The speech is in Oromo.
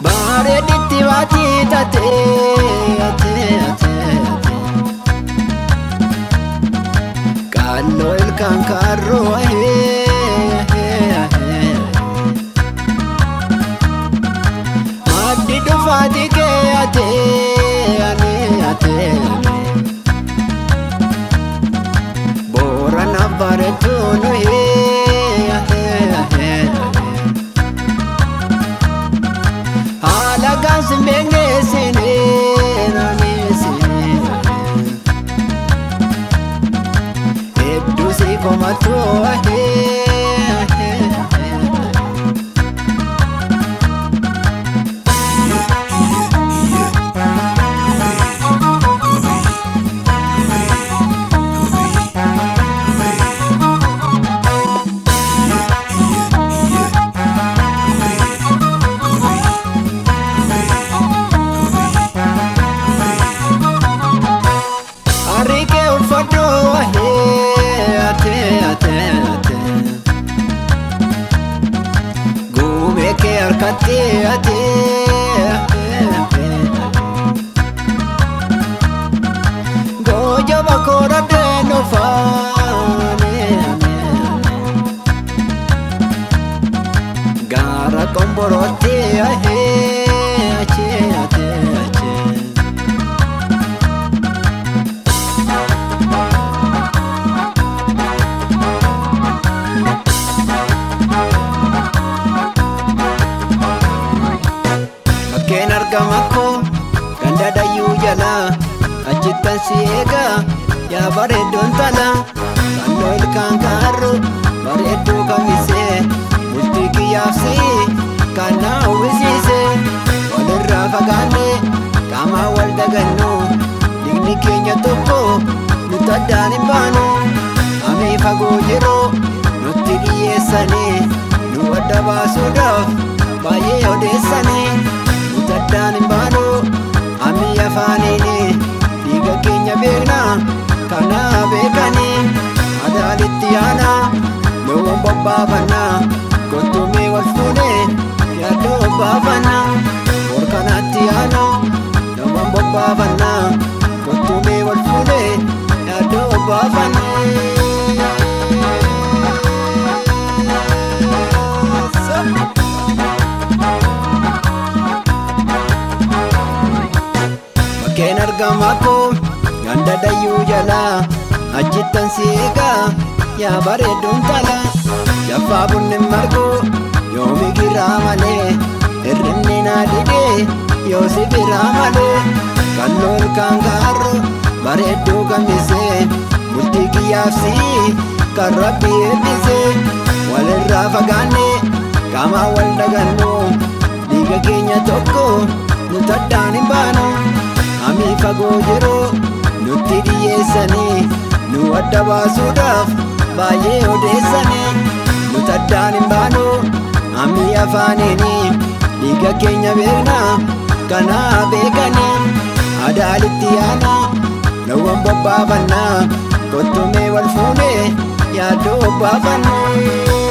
Bareeditti waatii taatee atee atee atee Qalloo ilkaan kaarroo Maddi dhufaatii kee atee anee atee Boorana bareedduu nuyi Haala gaansi beekneessinee naanneessinee Hedduu si komattuu. Harkatti atee Goja bakoora deenu faane Gaara komborootti ahee achee atee achee. Bakkeen argama koo ganda dayyuu jalaa achittan si eegaa yaa bareeddoon tala Qalloo ilkaan kaarroo bareedduu kamisee bultii kiyyaaf si'i kan na uwwisiise walirraa fagaanne qaamaan wal dagannu dhiigni keenya tokko nuti addaan hin baanu Amii fagoo jiru nutti dhiyyeessanii nu adda baasuudhaaf baay'ee odeessanii nuti addaan hin baanu amii afaaniini dhiiga keenya beekna kana beekanii adaalitti yaana loowwan bobbaafanna kottumee wal fuunee yaaddoo baafanna borkanaatti yaana loowwan bobbaafanna kottumee wal fuunee yaaddoo baafanna. Bakkeen argama koo ganda dayyuu jalaa achittan si eegaa yaa bareedduun tala Jaffaa bunni margu yoomi giraa malee hirribni na didee yoo si biraa malee Qalloo ilkaan kaarroo bareedduu kamisee bultii kiyyaaf si'i kan rabbi eebbisee walirraa fagaanne qaamaan wal dagannu dhiiga keenya tokko nuti addaan hin baanu. Amii fagoo jiru nutti dhiyyeessanii nu adda baasuudhaaf baay'ee odeessanii nuti addaan hin baanu amii afaaniini dhiiga keenya beekna kana beekanii adaalitti yaana loowwan bobbaafanna kottumee wal fuunee yaaddoo baafanna.